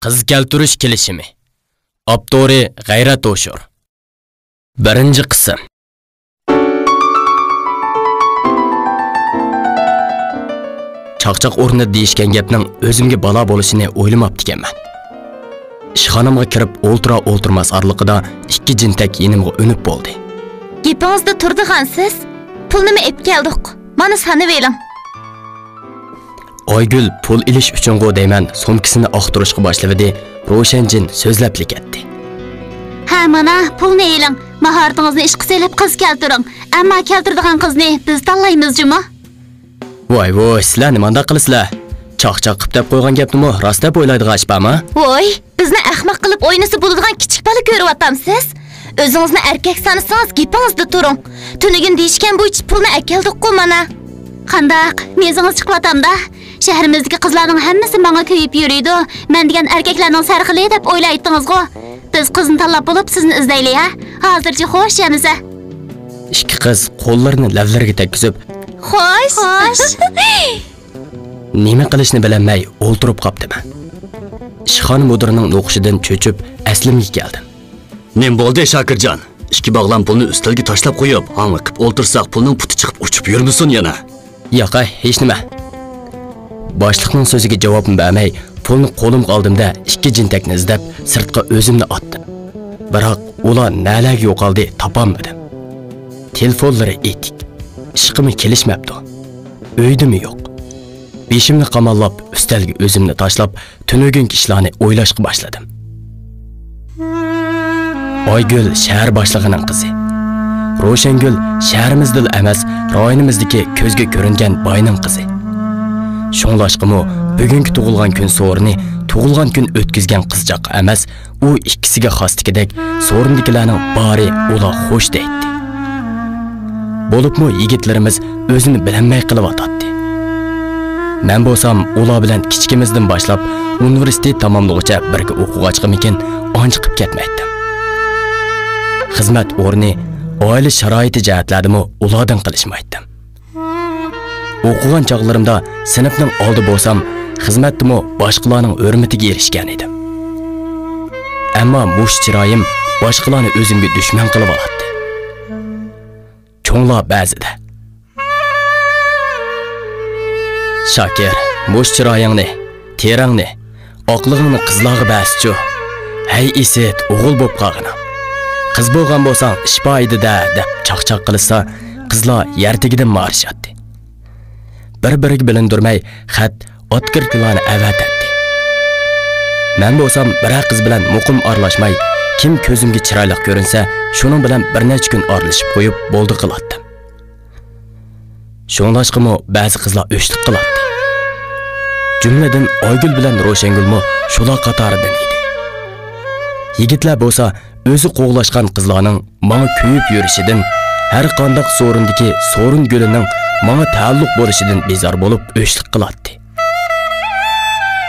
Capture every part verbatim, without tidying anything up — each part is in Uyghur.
قىز كەلتۈرۈش كېلىشىمى. ئاپتورى غەيرەت ھوشۇر. بىرىنچى قىسىم. چاقچاق ئورنىدا دېيىشكەن گەپنىڭ ئۆزۈمگە بالا بولۇشىنى ئويلىماپتىكەنمەن. ئىشخانامغا كىرىپ ئولتۇرا-ئولتۇرماس ئارىلىقىدا ئىككى جىنتەك يېنىمغا ئۈنۈپ بولدى. گېپىڭىزدە تۇرىدىغانسىز؟ پۇلنىمۇ ئېپ كەلدۇق. مانا سانىۋېلىڭ. ئايگۈل پۇل ئېلىش ئۈچۈنغۇ دەيمەن سومكىسىنى ئاختۇرۇشقا باشلىۋىدى، روشەنجىن سۆزلەپلا كەتتى. ھە، مانا، پۇلنى ئېلىڭ، ماھارىتىڭىزنى ئىشقا سېلىپ قىز كەلتۈرۈڭ. ئەمما كەلتۈرىدىغان قىزنى بىز تاللايمىز جۇمۇ. ۋاي ۋوي، سىلەر نېمانداق قىلىسىلەر؟ چاقچاق قىپ دەپ قويغان گەپنىمۇ راست دەپ ئويلايدىغان ئىش بارمۇ؟ ۋوي، بىزنى ئەخمەق قىلىپ ئوينىسا بولىدىغان كىچىك بالا كۆرۈۋاتامسىز؟ ئۆزىڭىزنى ئەركەك سانىسىڭىز گېپىڭىزدە تۇرۇڭ. تۈنۈگۈن دېيىشكەن بويىچە پۇلنى ئەكەلدۇققۇ مانا. قانداق، مېزىڭىز چىقىۋاتامدا؟ شەھىرىمىزدىكى قىزلارنىڭ ھەممىسى ماڭا كۆيۈپ يۈرىدۇ. مەن دېگەن ئەركەكلەرنىڭ سەرخىلى دەپ ئويلايتتىڭىزغۇ؟ بىز قىزنى تاللاپ بولۇپ سىزنى ئىزدەيلى ھە؟ ھازىرچە خوش ئەمىسە. ئىككى قىز قوللىرىنى لەۋلىرىگە تەگكۈزۈپ، خوش. خوش. نېمە قىلىشنى بىلەلمەي ئولتۇرۇپ قاپتىمەن. ئىشخانا مۇدىرىنىڭ نوقۇشىدىن چۆچۈپ ئەسلىمگە كەلدىم. نېمە بولدى، شاكىرجان؟ ئىككى باغلام پۇلنى ئۈستەلگە تاشلاپ قويۇپ، ھاڭۋېقىپ ئولتۇرساق، پۇلنىڭ پۇتى چىقىپ ئۇچۇپ يۈرمىسۇن يەنە. ياقەي، ھېچنېمە. باشلىقنىڭ سۆزىگە جاۋابمۇ بەرمەي، پۇلنى قولۇمغا ئالدىم-دە، ئىككى جىنتەكنى ئىزدەپ، سىرتقا ئۆزۈمنى ئاتتىم. بىراق، ئۇلار نەلەرگە يوقالدى، تاپالمىدىم. تېلېفونلىرى ئېتىك. ئىشقىمۇ كېلىشمەپتۇ. ئۆيدىمۇ يوق. بېشىمنى قاماللاپ، ئۈستەلگە ئۆزۈمنى تاشلاپ، تۈنۈگۈنكى ئىشلارنى ئويلاشقا باشلىدىم. ئايگۈل شەھەر باشلىقىنىڭ قىزى. روشەنگۈل شەھىرىمىزدىلا ئەمەس، رايونىمىزدىكى كۆزگە كۆرۈنگەن باينىڭ قىزى. شۇڭلاشقىمۇ بۈگۈنكى تۇغۇلغان كۈن سورۇنى تۇغۇلغان كۈن ئۆتكۈزگەن قىزچاققا ئەمەس، ئۇ ئىككىسىگە خاستىكىدەك سورۇندىكىلەرنىڭ بارى ئۇلار خوش دەيتتى. بولۇپمۇ يىگىتلىرىمىز ئۆزىنى بىلەلمەي قېلىۋاتاتتى. مەن بولسام ئۇلار بىلەن كىچىكىمىزدىن باشلاپ ئۇنىۋېرسىتېت تاماملىغۇچە بىرگە ئوقۇغاچقىمىكىن ئانچە قىپ كەتمەيتتىم. خىزمەت ئورنى، ئائىلە شارائىتى جەھەتلەردىمۇ ئۇلاردىن قېلىشمايتتىم. ئوقۇغان چاغلىرىمدا سىنىپنىڭ ئالدى بولسام، خىزمەتتىمۇ باشقىلارنىڭ ھۆرمىتىگە ئېرىشكەنىدىم. ئەمما مۇشۇ چىرايىم باشقىلارنى ئۆزۈمگە دۈشمەن قىلىۋالاتتى. چوڭلار بەزىدە، شاكىر، مۇشۇ چىرايىڭنى، تېرەڭنى، ئاقلىقىڭنى قىزلارغا بەرسىچۇ. ھەي ئىسىت، ئوغۇل بوپ قالغىنا. قىز بولغان بولساڭ ئىش بار ئىدى-دە، دەپ چاقچاق قىلىشسا، قىزلار يەر تېگىدىن مارىشاتتى. بىر-بىرىگە بىلىندۈرمەي خەت، ئوتكىرتكىلارنى ئەۋەتەتتى. مەن بولسام بىرەر قىز بىلەن مۇقىم ئارىلاشماي، كىم كۆزۈمگە چىرايلىق كۆرۈنسە، شۇنىڭ بىلەن بىر نەچچە كۈن ئارىلىشىپ قويۇپ بولدى قىلاتتىم. شۇڭلاشقىمۇ بەزى قىزلار ئۆچلۈك قىلاتتى. جۈملىدىن ئايگۈل بىلەن روشەنگۈلمۇ شۇلار قاتارىدىن ئىدى. يىگىتلەر بولسا ئۆزى قوغلاشقان قىزلارنىڭ ماڭا كۆيۈپ يۈرۈشىدىن، ھەر قانداق سورۇندىكى سورۇن گۈلىنىڭ ماڭا تەئەللۇق بولۇشىدىن بىزار بولۇپ ئۆچلۈك قىلاتتى.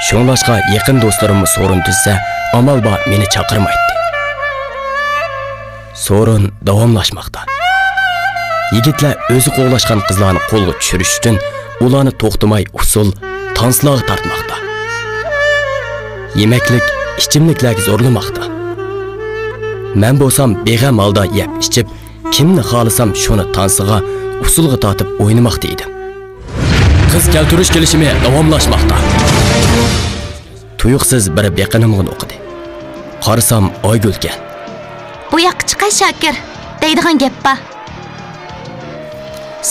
شۇڭلاشقا يېقىن دوستلىرىممۇ سورۇن تۈزسە، ئامال بار مېنى چاقىرمايتتى. سورۇن داۋاملاشماقتا. يىگىتلەر ئۆزى قوغلاشقان قىزلارنى قولغا چۈشۈرۈش ئۈچۈن ئۇلارنى توختىماي ئۇسسۇل تانسىلارغا تارتماقتا. يېمەكلىك، ئىچىملىكلەرگە زورلىماقتا. مەن بولسام بىغەم ھالدا يەپ ئىچىپ، كىمنى خالىسام شۇنى تانسىغا، ئۇسسۇلغا تارتىپ ئوينىماقتا ئىدىم. قىز كەلتۈرۈش كېلىشىمى داۋاملاشماقتا. تۇيۇقسىز بىرى بېقىنىمغا نوقۇدى. قارىسام ئايگۈلكەن. بۇ ياققا چىقاي شاكىر، دەيدىغان گەپ بار.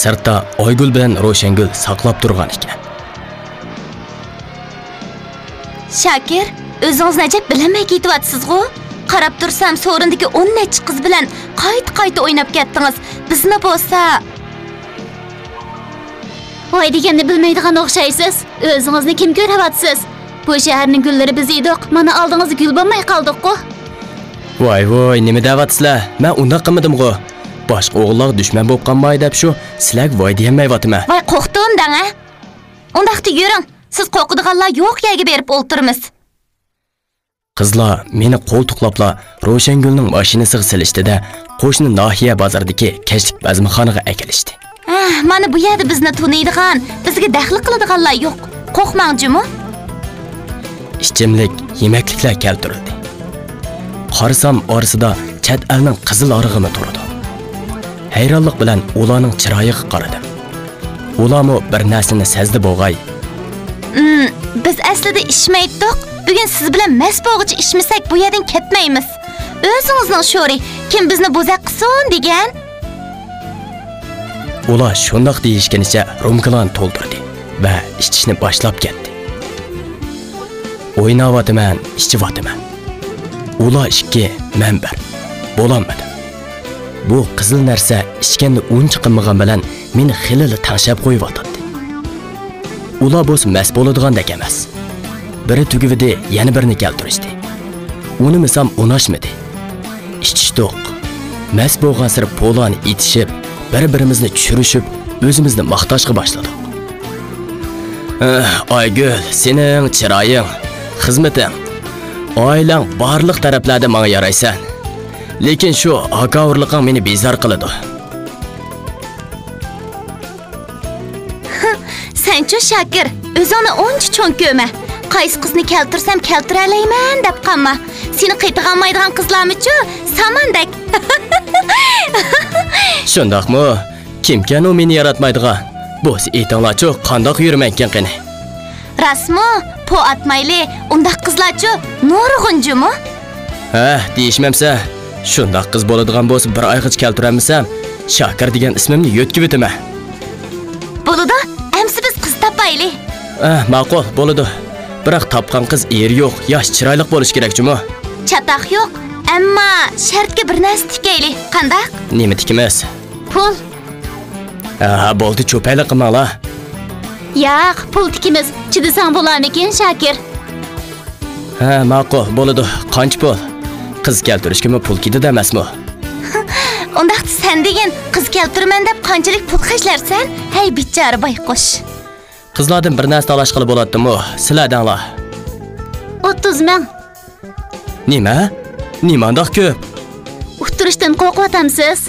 سىرتتا ئايگۈل بىلەن روشەنگۈل ساقلاپ تۇرغان ئىكەن. شاكىر، ئۆزىڭىزنى ئەجەب بىلەلمەي كېتىۋاتىسىزغۇ؟ قاراپ تۇرسام سورۇندىكى ئون نەچچە قىز بىلەن قايتا-قايتا ئويناپ كەتتىڭىز. بىزنى بولسا ۋاي دېگەننى بىلمەيدىغان ئوخشايسىز. ئۆزىڭىزنى كىم كۆرۈۋاتىسىز؟ بۇ شەھەرنىڭ گۈللىرى بىز ئىدۇق، مانا ئالدىڭىزدا گۈل بولماي قالدۇققۇ. ۋاي ۋوي، نېمە دەۋاتىسىلەر؟ مەن ئۇنداق قىلمىدىمغۇ. باشقا ئوغۇللارغا دۈشمەن بولۇپ قالماي دەپ شۇ، سىلەرگە ۋاي دېيەلمەيۋاتىمەن. ۋاي قورقتۇم دەڭە. ئۇنداقتا يۈرۈڭ، سىز قورقىدىغانلار يوق يەرگە بېرىپ ئولتۇرىمىز. قىزلار مېنى قولتۇقلاپلا روشەنگۈلنىڭ ماشىنىسىغا سېلىشتى-دە، قوشنا ناھىيە بازىرىدىكى كەچلىك بەزمىخانىغا ئەكېلىشتى. ھە، مانا بۇ يەردە بىزنى تونۇيدىغان، بىزگە دەخلى قىلىدىغانلار يوق. قورقماڭ جۇمۇ. ئىچىملىك، يېمەكلىكلەر كەلتۈرۈلدى. قارىسام، ئارىسىدا چەت ئەلنىڭ قىزىل ئارىغىمۇ تۇرىدۇ. ھەيرانلىق بىلەن ئۇلارنىڭ چىرايىغا قارىدىم. ئۇلارمۇ بىر نەرسىنى سەزدى بوغاي. ئىم، بىز ئەسلىدە ئىچمەيتتۇق. بۈگۈن سىز بىلەن مەست بولغۇچە ئىچمىسەك، بۇ يەردىن كەتمەيمىز. ئۆزىڭىزنىڭ شورى، كىم بىزنى بوزەك قىلسۇن دېگەن؟ ئۇلار شۇنداق دېيىشكىنىچە رومكىلارنى تولدۇردى ۋە ئىچىشنى باشلاپ كەتتى. ئويناۋاتىمەن، ئىچىۋاتىمەن. ئۇلار ئىككى، مەن بىر. بولالمىدىم. بۇ قىزىل نەرسە ئىچكەندە ئۇنچە قىلمىغان بىلەن مېنى خېلىلا تەڭشەپ قويۇۋاتاتتى. ئۇلار بولسا مەست بولىدىغاندەك ئەمەس. بىرى تۈگىۋىدى، يەنە بىرىنى كەلتۈرۈشتى. ئۇنىمىسام ئۇناشمىدى. ئىچىشتۇق. مەست بولغانسېرى پولانى ئېتىشىپ، بىر-بىرىمىزنى چۈشۈرۈشۈپ، ئۆزىمىزنى ماختاشقا باشلىدۇق. ئەھ، ئايگۈل، سېنىڭ چىرايىڭ، خىزمىتىڭ، ئائىلەڭ بارلىق تەرەپلەردە ماڭا يارايسەن. لېكىن شۇ ھاكاۋۇرلۇقۇڭ مېنى بىزار قىلىدۇ. سەنچۇ شاكىر، ئۆزۈڭنى ئۇنچە چوڭ كۆرمە. قايسى قىزنى كەلتۈرسەم كەلتۈرەلەيمەن دەپ قالما. سېنى قېتىغالمايدىغان قىزلارمۇچۇ ساماندەك. شۇنداقمۇ؟ كىمكەن ئۇ مېنى ياراتمايدىغان؟ بولسا ئېيتىڭلارچۇ، قانداق يۈرىمەنكىن قېنى؟ راستمۇ؟ پو ئاتمايلى، ئۇنداق قىزلارچۇ نۇرغۇن جۇمۇ. ھە، دېيىشمەمسە، شۇنداق قىز بولىدىغان بولسا بىر ئايغىچە كەلتۈرەلمىسەم، شاكىر دېگەن ئىسمىمنى يۆتكىۋېتىمەن. بولىدۇ، ئەمسە بىز قىز تاپايلى. ئەھ، ماقۇل، بولىدۇ. بىراق تاپقان قىز ئېرى يوق، ياش، چىرايلىق بولۇشى كېرەك جۇمۇ. چاتاق يوق، ئەمما شەرتكە بىر نەرسە تىكەيلى، قانداق؟ نېمە تىكىمىز؟ پۇل. ھە، بولدى، چوپايلىق قىلماڭلار. ياق، پۇل تىكىمىز، چىدىساڭ بولارمىكىن، شاكىر؟ ھە، ماقۇل، بولىدۇ. قانچە پۇل؟ قىز كەلتۈرۈشكىمۇ پۇل كېتىدۇ ئەمەسمۇ؟ ئۇنداقتا سەن دېگىن، قىز كەلتۈرىمەن دەپ قانچىلىك پۇل خەجلەرسەن؟ ھەي، بىچارە بايقۇش. قىزلاردىن بىر نەرسە تالاشقىلى بولاتتىمۇ، سىلەر دەڭلار. ئوتتۇز مىڭ. نېمە؟ نېمانداق كۆپ؟ ئۇتتۇرۇشتىن قورقۇۋاتامسىز؟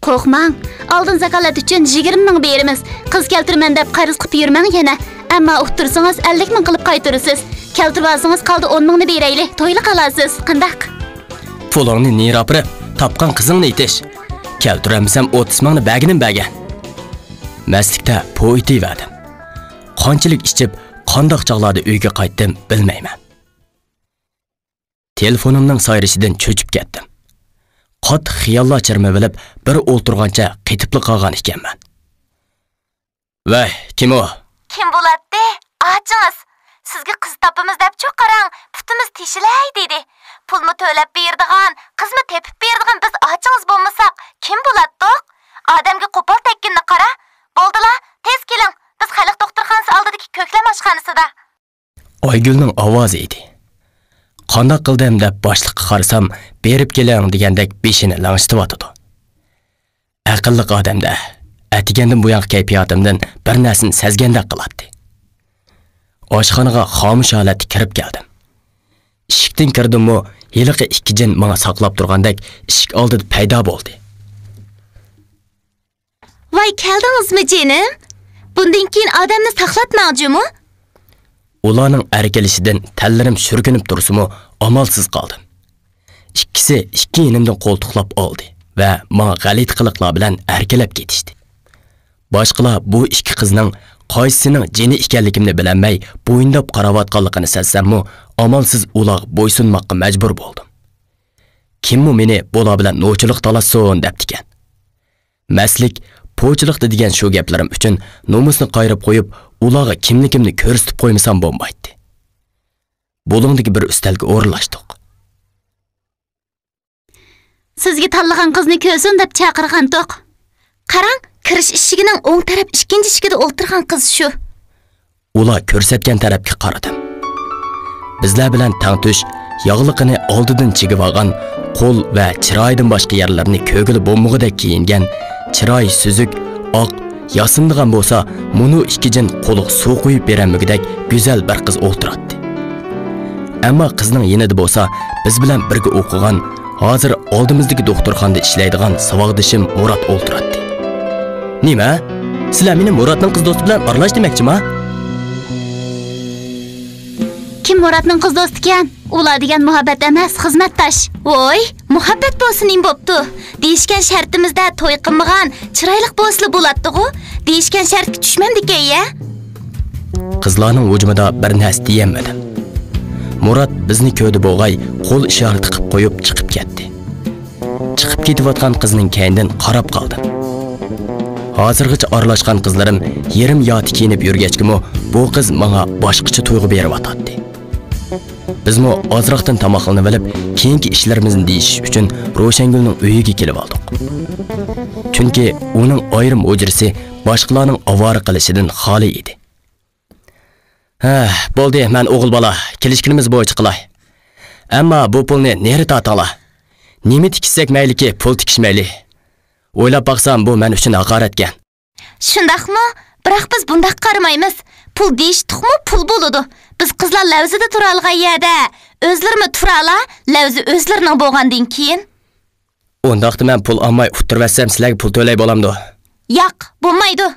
قورقماڭ. ئالدىن زاكالەت ئۈچۈن يىگىرمە مىڭ بېرىمىز. قىز كەلتۈرىمەن دەپ قەرز قىلىپ يۈرمەڭ يەنە. ئەمما ئۇتتۇرسىڭىز ئەللىك مىڭ قىلىپ قايتۇرىسىز. كەلتۈرۈۋالسىڭىز قالدى ئون مىڭنى بېرەيلى. تويلۇق ئالارسىز. قانداق؟ پۇلۇڭنى نېرى ئاپىرىپ، تاپقان قىزىڭنى ئېتىش. كەلتۈرەلمىسەم ئوتتۇز مىڭنى بەرگىنىم بەرگەن. مەستلىكتە پو ئېتىۋەردىم. قانچىلىك ئىچىپ، قانداق چاغلاردا ئۆيگە قايتتىم بىلمەيمەن. تېلېفونۇمنىڭ سايرىشىدىن چۆچۈپ كەتتىم. قاتتىق خىياللار چىرمىۋېلىپ، بىر ئولتۇرغانچە قېتىپلا قالغان ئىكەنمەن. ۋەي، كىم ئۇ؟ كىم بولاتتى؟ ئاچىڭىز. سىزگە قىز تاپىمىز دەپچۇ قاراڭ، پۇتىمىز تېشىلەي دېدى. پۇلمۇ تۆلەپ بېرىدىغان، قىزمۇ تېپىپ بېرىدىغان بىز ئاچىڭىز بولمىساق، كىم بولاتتۇق؟ ئادەمگە قوپال تەگكىنىنى قارا. بولدىلا، تېز كېلىڭ، بىز خەلق دوختۇرخانىسى ئالدىدىكى كۆكلەم ئاشخانىسىدا. ئايگۈلنىڭ ئاۋازى ئىدى. قانداق قىلدىم دەپ باشلىققا قارىسام، بېرىپ كېلىڭ دېگەندەك بېشىنى لىڭشىتىۋاتىدۇ. ئەقىللىق ئادەمدە، ئەتىگەندىن بۇيانقى كەيپىياتىمدىن بىر نەرسىنى سەزگەندەك قىلاتتى. ئاشخانىغا خامۇش ھالەتتە كىرىپ كەلدىم. ئىشىكتىن كىردىممۇ، ھېلىقى ئىككى جىن ماڭا ساقلاپ تۇرغاندەك ئىشىك ئالدىدا پەيدا بولدى. ۋاي، كەلدىڭىزمۇ جېنىم؟ بۇندىن كېيىن ئادەمنى ساقلاتماڭ جۇمۇ. ئۇلارنىڭ ئەركىلىشىدىن تەنلىرىم شۈركۈنۈپ تۇرسىمۇ، ئامالسىز قالدىم. ئىككىسى ئىككى يېنىمدىن قولتۇقلاپ ئالدى ۋە ماڭا غەلىتە قىلىقلار بىلەن ئەركىلەپ كېتىشتى. باشقىلار بۇ ئىككى قىزنىڭ قايسىسىنىڭ جېنى ئىكەنلىكىمنى بىلەلمەي، بويۇنداپ قاراۋاتقانلىقىنى سەزسەممۇ، ئامالسىز ئۇلارغا بويسۇنماققا مەجبۇر بولدۇم. كىممۇ مېنى بۇلار بىلەن نوچىلىق تالاشسۇن دەپتىكەن؟ مەستلىك، پوچىلىقتا دېگەن شۇ گەپلىرىم ئۈچۈن نومۇسنى قايرىپ قويۇپ، ئۇلارغا كىملىكىمنى كۆرسىتىپ قويمىسام بولمايتتى. بۇلۇڭدىكى بىر ئۈستەلگە ئورۇنلاشتۇق. سىزگە تاللىغان قىزنى كۆرسۇن دەپ چاقىرغانتۇق. قاراڭ، كىرىش ئىشىكىنىڭ ئوڭ تەرەپ ئىككىنچى ئىشىكىدە ئولتۇرغان قىز شۇ. ئۇلار كۆرسەتكەن تەرەپكە قارىدىم. بىزلەر بىلەن تەڭتۇش، ياغلىقىنى ئالدىدىن چىگىۋالغان، قول ۋە چىرايىدىن باشقا يەرلىرىنى كۆرگىلى بولمىغۇدەك كىيىنگەن، چىرايى سۈزۈك، ئاق، ياسىنىدىغان بولسا، مۇنۇ ئىككى جىن قولىغا سۇ قۇيۇپ بېرەلمىگۈدەك گۈزەل بىر قىز ئولتۇراتتى. ئەمما قىزنىڭ يېنىدا بولسا، بىز بىلەن بىرگە ئوقۇغان، ھازىر ئالدىمىزدىكى دوختۇرخانىدا ئىشلەيدىغان ساۋاقدىشىم مۇرات ئولتۇراتتى. نېمە؟ سىلەر مېنى مۇراتنىڭ قىز دوستى بىلەن ئارىلاش دېمەكچىما؟ كىم مۇراتنىڭ قىز دوستىكەن؟ ئۇلار دېگەن مۇھەببەت ئەمەس، خىزمەتداش. ۋوي، مۇھەببەت بولسا نېمە بوپتۇ؟ دېيىشكەن شەرتىمىزدە توي قىلمىغان، چىرايلىق بولسىلا بولاتتىغۇ. دېيىشكەن شەرتكە چۈشمەمدىكەن يە. قىزلارنىڭ ھۇجۇمىدا بىر نەرسە دېيەلمىدىم. مۇرات بىزنى كۆردى بوغاي، قول ئىشارىتى قىپ قويۇپ چىقىپ كەتتى. چىقىپ كېتىۋاتقان قىزنىڭ كەينىدىن قاراپ قالدىم. ھازىرغىچە ئارىلاشقان قىزلىرىم يېرىم ياتى كىيىنىپ يۈرگەچكىمۇ، بۇ قىز ماڭا باشقىچە تۇيغۇ بېرىۋاتاتتى. بىزمۇ ئازراقتىن تاماقلىنىۋېلىپ، كېيىنكى ئىشلىرىمىزنى دېيىشىش ئۈچۈن روشەنگۈلنىڭ ئۆيىگە كېلىۋالدۇق. چۈنكى ئۇنىڭ ئايرىم ھۇجرىسى باشقىلارنىڭ ئاۋارە قىلىشىدىن خالىي ئىدى. ھە، بولدى، مەن ئوغۇل بالا، كېلىشكىنىمىز بويىچە قىلاي. ئەمما بۇ پۇلنى نېرى تارتىڭلار. نېمە تىكىشسەك مەيلىكى، پۇل تىكىش مەيلى. ئويلاپ باقسام، بۇ مەن ئۈچۈن ھاقارەتكەن. شۇنداقمۇ؟ بىراق بىز بۇنداق قارىمايمىز. پۇل دېيىشتۇقمۇ، پۇل بولىدۇ. بىز قىزلار لەۋزىدە تۇرالىغان يەردە، ئۆزلىرىمۇ تۇرالا، لەۋزى ئۆزلىرىنىڭ بولغاندىن كېيىن. ئۇنداقتا مەن پۇل ئالماي ئۇتتۇرۇۋەتسەم، سىلەرگە پۇل تۆلەي بولامدۇ؟ ياق، بولمايدۇ.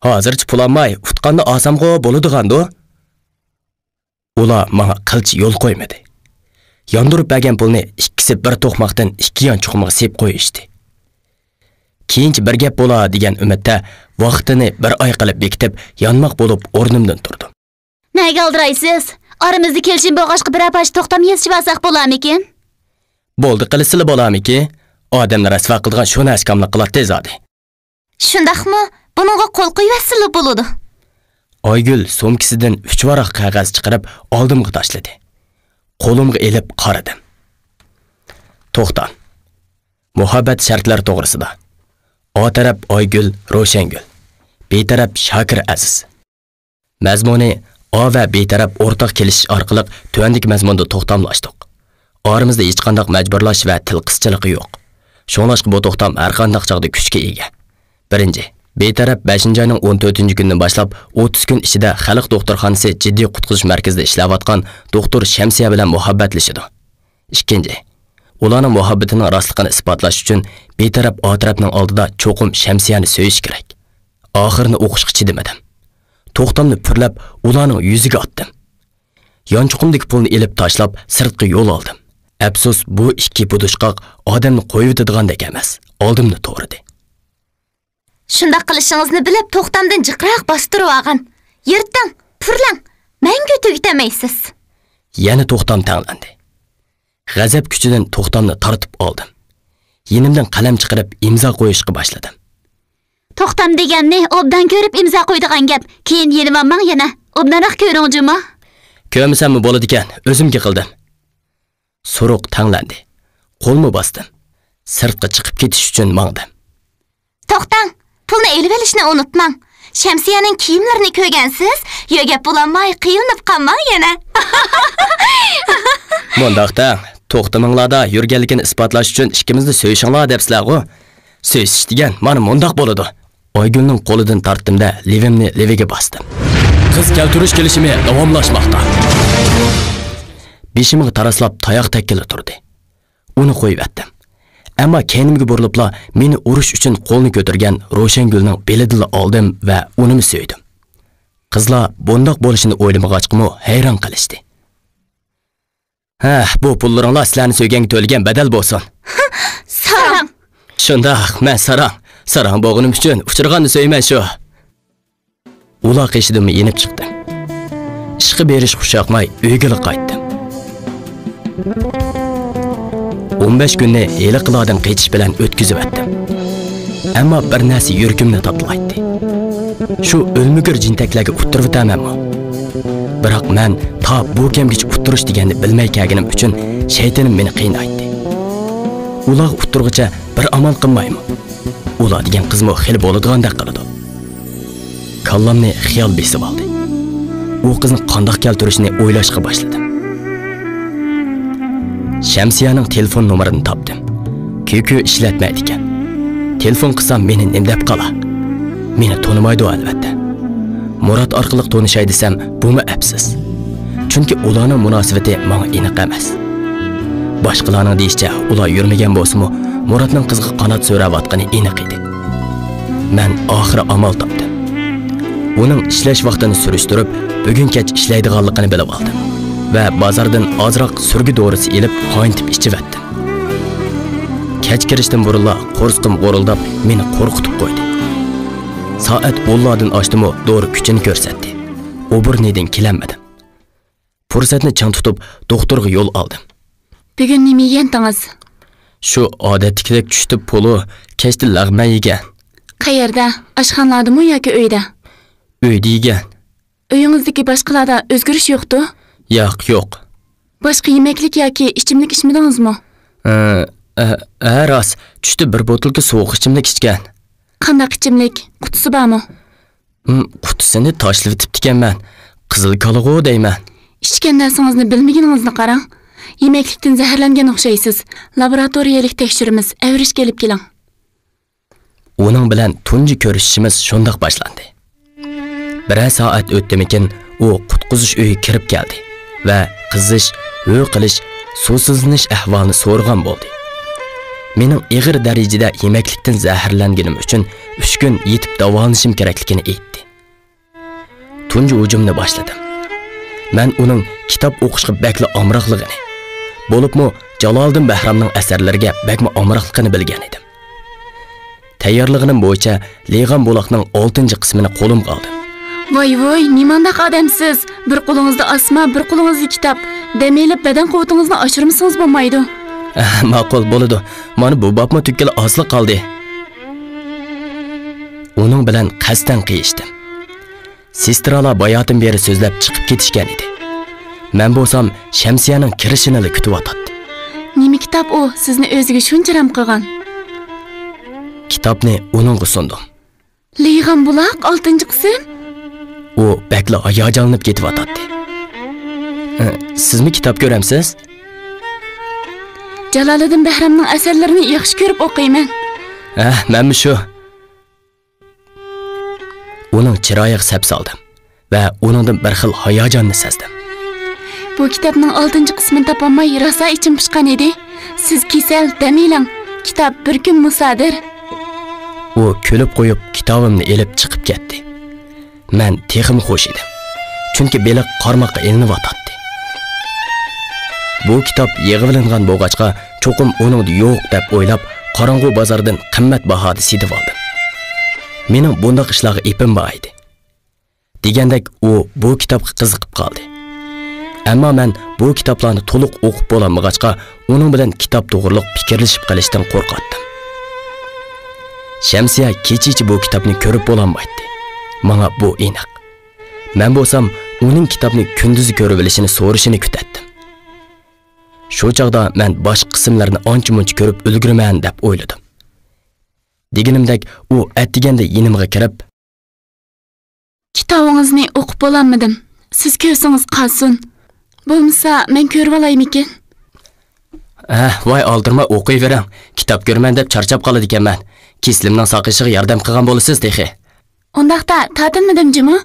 ھازىرچە پۇل ئالماي، ئۇتقاندا ئالسامغۇ بولىدىغاندۇ؟ ئۇلار ماڭا قىلچە يول قويمىدى. ياندۇرۇپ بەرگەن پۇلنى ئىككىسى بىر توقماقتىن ئىككى يان چوقۇمغا سېلىپ قويۇشتى. كېيىنچە بىر گەپ بولا دېگەن ئۈمىدتە ۋاقتىنى بىر ئاي قىلىپ بېكىتىپ، يانماق بولۇپ ئورنۇمدىن تۇردۇم. نەگە ئالدىرايسىز؟ ئارىمىزدا كېلىشىم بولغاچقا بىرەر پارچە توختام يېزىشىۋالساق بولارمىكىن؟ بولدى قىلىسىلا بولارمىكىن؟ ئادەمنى رەسۋا قىلىدىغان شۇ نەرسە كاملىق قىلاتتى زادى. شۇنداقمۇ؟ بۇنىڭغا قول قويۇۋەتسىلا بولىدۇ. ئايگۈل سومكىسىدىن ئۈچ ۋاراق قەغەز چىقىرىپ ئالدىمغا تاشلىدى. قولۇمغا ئېلىپ قارىدىم. توختام. مۇھەببەت شەرتلەر توغرىسىدا. ئا تەرەپ ئايگۈل، روشەنگۈل. بى تەرەپ شاكىر ئەزىز. مەزمۇنى: ئا ۋە بى تەرەپ ئورتاق كېلىشىش ئارقىلىق تۆۋەندىكى مەزمۇندا توختاملاشتۇق. ئارىمىزدا ھېچقانداق مەجبۇرلاش ۋە تىل قىسچىلىقى يوق. شۇڭلاشقا بۇ توختام ھەرقانداق چاغدا كۈچكە ئىگە. بىرىنچى، بى تەرەپ بەشىنچى ئاينىڭ ئون تۆتىنچى كۈنىدىن باشلاپ ئوتتۇز كۈن ئىچىدە خەلق دوختۇرخانىسى جىددىي قۇتقۇزۇش مەركىزىدە ئىشلەۋاتقان دوختۇر شەمسىيە بىلەن مۇھەببەتلىشىدۇ. ئىككىنچى، ئۇلارنىڭ مۇھەببىتىنىڭ راستلىقىنى ئىسپاتلاش ئۈچۈن بى تەرەپ ئا تەرەپنىڭ ئالدىدا چوقۇم شەمسىيەنى سۆيۈش كېرەك. ئاخىرىنى ئوقۇشقا چىدىمىدىم. توختامنى پۈرلەپ، ئۇلارنىڭ يۈزىگە ئاتتىم. يانچۇقۇمدىكى پۇلنى ئېلىپ تاشلاپ، سىرتقا يول ئالدىم. ئەپسۇس، بۇ ئىككى بۇدۇشقاق ئادەمنى قويۇۋېتىدىغاندەك ئەمەس، ئالدىمنى تورىدى. شۇنداق قىلىشىڭىزنى بىلىپ، توختامدىن جىقراق باستۇرۇۋالغان. يىرتىڭ، پۈرلەڭ، مەڭگۈ تۈگىتەلمەيسىز. يەنە توختام تەڭلەندى. غەزەپ كۈچىدىن توختامنى تارتىپ ئالدىم. يېنىمدىن قەلەم چىقىرىپ ئىمزا قويۇشقا باشلىدىم. توختام دېگەننى ئوبدان كۆرۈپ ئىمزا قويىدىغان گەپ. كېيىن يېنىۋالماڭ يەنە. ئوبدانراق كۆرۈڭ جۇمۇ. كۆرمىسەممۇ بولىدىكەن، ئۆزۈمگە قىلدىم. سورۇق تەڭلەندى. قولمۇ باستىم. سىرتقا چىقىپ كېتىش ئۈچۈن ماڭدىم. توختاڭ! پۇلنى ئېلىۋېلىشنى ئۇنتۇماڭ. شەمسىيەنىڭ كىيىملىرىنى كۆرگەنسىز، يۆگەپ بولالماي قىينىلىپ قالماڭ يەنە. مۇنداق دەڭ، توختىمىڭلاردا يۈرگەنلىكىنى ئىسپاتلاش ئۈچۈن ئىككىمىزنى سۆيۈشۈڭلار دەپسىلەرغۇ. سۆيۈشۈش دېگەن مانا مۇنداق بولىدۇ. ئايگۈلنىڭ قولىدىن تارتتىم-دە، لېۋىمنى لېۋىگە باستىم. قىز كەلتۈرۈش كېلىشىمى داۋاملاشماقتا. بېشىمغا تاراسلاپ تاياق تەگكىلى تۇردى. ئۇنى قويۇۋەتتىم. ئەمما كەينىمگە بۇرۇلۇپلا مېنى ئۇرۇش ئۈچۈن قولىنى كۆتۈرگەن روشەنگۈلنىڭ بېلىدىنلا ئالدىم ۋە ئۇنىمۇ سۆيدۈم. قىزلار بۇنداق بولۇشىنى ئويلىمىغاچقىمۇ ھەيران قېلىشتى. ھە، بۇ پۇللىرىڭلار سىلەرنى سۆيگەنگە تۆلىگەن بەدەل بولسۇن. ساراڭ! شۇنداق، مەن ساراڭ. ساراڭ بولغىنىم ئۈچۈن ئۇچرىغاننى سۆيىمەن شۇ. ئۇلار قېشىدىنمۇ يېنىپ چىقتىم. ئىشقا بېرىشقا ئۇشاقماي ئۆيگىلا قايتتىم. ئون بەش كۈننى ھېلىقىلاردىن قېچىش بىلەن ئۆتكۈزۈۋەتتىم. ئەمما بىر نەرسە يۈرىكىمنى تاتىلايتتى. شۇ ئۆلمۈگۈر جىنتەكلەرگە ئۇتتۇرۇۋېتەرمەنمۇ؟ بىراق مەن تا بۇ كەمگىچە ئۇتتۇرۇش دېگەننى بىلمەي كەلگىنىم ئۈچۈن شەيتىنىم مېنى قىينايتتى. ئۇلارغا ئۇتتۇرغۇچە بىر ئامال قىلمايمۇ؟ ئۇلار دېگەن قىزمۇ خېلى بولىدىغاندەك قىلىدۇ. كاللامنى خىيال بېسىۋالدى. ئۇ قىزنى قانداق كەلتۈرۈشنى ئويلاشقا باشلىدىم. شەمسىيەنىڭ تېلېفون نومۇرىنى تاپتىم. كۈيكۈ ئىشلەتمەيدىكەن. تېلېفون قىلسام مېنى نېمە دەپ قالا؟ مېنى تونۇمايدۇ ئەلۋەتتە. مۇرات ئارقىلىق تونۇشاي دېسەم، بۇمۇ ئەپسىز. چۈنكى ئۇلارنىڭ مۇناسىۋىتى ماڭا ئېنىق ئەمەس. باشقىلارنىڭ دېيىشىچە، ئۇلار يۈرمىگەن بولسىمۇ، مۇراتنىڭ قىزغا قانات سۆرەۋاتقىنى ئېنىق ئىدى. مەن ئاخىرى ئامال تاپتىم. ئۇنىڭ ئىشلەش ۋاقتىنى سۈرۈشتۈرۈپ، بۈگۈن كەچ ئىشلەيدىغانلىقىنى بىلىۋالدىم ۋە بازاردىن ئازراق سۈرگە دورىسى ئېلىپ، قاينىتىپ ئىچىۋەتتىم. كەچ كىرىشتىن بۇرۇنلا قورسىقىم غورۇلداپ، مېنى قورقۇتۇپ قويدى. سائەت ئونلاردىن ئاشتىمۇ، دورا كۈچىنى كۆرسەتتى. ئوبورنىيدىن كېلەلمىدىم. پۇرسەتنى چىڭ تۇتۇپ، دوختۇرغا يول ئالدىم. بۈگۈن نېمە يېگەنتىڭىز؟ شۇ ئادەتتىكىدەك چۈشتە پولۇ، كەچتە لەغمەن يېگەن. قەيەردە؟ ئاشخانىلاردىمۇ ياكى ئۆيدە؟ ئۆيدە يېگەن. ئۆيىڭىزدىكى باشقىلاردا ئۆزگىرىش يوقتۇ؟ ياق، يوق. باشقا يېمەكلىك ياكى ئىچىملىك ئىچمىدىڭىزمۇ؟ ھە، ھە، ھە، راست. چۈشتە بىر بوتۇلكا سوغۇق ئىچىملىك ئىچكەن. قانداق ئىچىملىك؟ قۇتىسى بارمۇ؟ ھىم، قۇتىسىنى تاشلىۋېتىپتىكەنمەن. قىزىل كالىغۇ دەيمەن. ئىچكەن نەرسىڭىزنى بىلمىگىنىڭىزنى قاراڭ. يېمەكلىكتىن زەھەرلەنگەن ئوخشايسىز. لابوراتورىيەلىك تەكشۈرىمىز، ئەۋرىشكە ئېلىپ كېلىڭ. ئۇنىڭ بىلەن تۇنجى كۆرۈشۈشىمىز شۇنداق باشلاندى. بىرەر سائەت ئۆتتىمىكىن، ئۇ قۇتقۇزۇش ئۆيىگە كىرىپ كەلدى ۋە قىزىش، ھۆ قىلىش، سۇسىزلىنىش ئەھۋالىنى سورىغان بولدى. مېنىڭ ئېغىر دەرىجىدە يېمەكلىكتىن زەھەرلەنگىنىم ئۈچۈن ئۈچ كۈن يېتىپ داۋالىنىشىم كېرەكلىكىنى ئېيتتى. تۇنجى ھۇجۇمنى باشلىدىم. مەن ئۇنىڭ كىتاب ئوقۇشقا بەكلا ئامراقلىقىنى، بولۇپمۇ جالالىدىن بەھرامنىڭ ئەسەرلىرىگە بەكمۇ ئامراقلىقىنى بىلگەن ئىدىم. تەييارلىغىنىم بويىچە لېيغان بۇلاقنىڭ ئالتىنچى قىسمىنى قولۇمغا ئالدىم. ۋاي ۋوي، نېمانداق ئادەمسىز! بىر قولىڭىزدا ئاسما، بىر قولىڭىزدا كىتاب. دەم ئېلىپ، بەدەن قۇۋۋىتىڭىزنى ئاشۇرمىسىڭىز بولمايدۇ. ئەھ، ماقۇل، بولىدۇ. مانا بۇ بابمۇ تۈگىگىلى ئازلا قالدى. ئۇنىڭ بىلەن قەستەن قىيىشتىم. سېسترالار باياتىن بېرى سۆزلەپ چىقىپ كېتىشكەن ئىدى. مەن بولسام شەمسىيەنىڭ كىرىشىنىلا كۈتۈۋاتاتتىم. نېمە كىتاب ئۇ، سىزنى ئۆزىگە شۇنچە رەم قىلغان؟ كىتابنى ئۇنىڭغا سۇندۇم. لېيغان بۇلاق، ئالتىنچى قىسىم. ئۇ بەكلا ھاياجانلىنىپ كېتىۋاتاتتى. ئە، سىزمۇ كىتاب كۆرەمسىز؟ جالالىدىن بەھرامنىڭ ئەسەرلىرىنى ياخشى كۆرۈپ ئوقۇيمەن. ئە، مەنمۇ شۇ. ئۇنىڭ چىرايىغا سەپسالدىم ۋە ئۇنىڭدىن بىر خىل ھاياجاننى سەزدىم. بۇ كىتابنىڭ ئالتىنچى قىسمىنى تاپالماي راسا ئىچىم پۇشقان ئىدى. سىز كېسەل، دەم ئېلىڭ. كىتاب بىر كۈن مۇسادىر. ئۇ كۈلۈپ قويۇپ، كىتابىمنى ئېلىپ چىقىپ كەتتى. مەن تېخىمۇ خۇش ئىدىم. چۈنكى بېلىق قارماققا ئېلىنىۋاتاتتى. بۇ كىتاب يىغىۋېلىنغان بولغاچقا، چوقۇم ئۇنىڭدا يوق دەپ ئويلاپ، قاراڭغۇ بازاردىن قىممەت باھادا سېتىۋالدىم. مېنىڭ بۇنداق ئىشلارغا ئېپىم بار ئىدى. دېگەندەك ئۇ بۇ كىتابقا قىزىقىپ قالدى. ئەمما مەن بۇ كىتابلارنى تولۇق ئوقۇپ بولالمىغاچقا، ئۇنىڭ بىلەن كىتاب توغرۇلۇق پىكىرلىشىپ قېلىشتىن قورقاتتىم. شەمسىيە كېچىچە بۇ كىتابنى كۆرۈپ بولالمايتتى. ماڭا بۇ ئېنىق. مەن بولسام ئۇنىڭ كىتابنى كۈندۈزى كۆرۈۋېلىشىنى سورىشىنى كۈتەتتىم. شۇ چاغدا مەن باشقا قىسىملارنى ئانچە-مۇنچە كۆرۈپ ئۈلگۈرىمەن دەپ ئويلىدىم. دېگىنىمدەك ئۇ ئەتىگەندە يېنىمغا كىرىپ، كىتابىڭىزنى ئوقۇپ بولالمىدىم. سىز كۆرسىڭىز قالسۇن. بولمىسا مەن كۆرۈۋالايمىكىن؟ ئەھ، ۋاي ئالدىرىماي ئوقۇيۋېرىڭ. كىتاب كۆرىمەن دەپ چارچاپ قالىدىكەنمەن. كېسىلىمنىڭ ساقىيىشىغا ياردەم قىلغان بولىسىز تېخى. ئۇنداقتا تارتىنمىدىم جۇمۇ.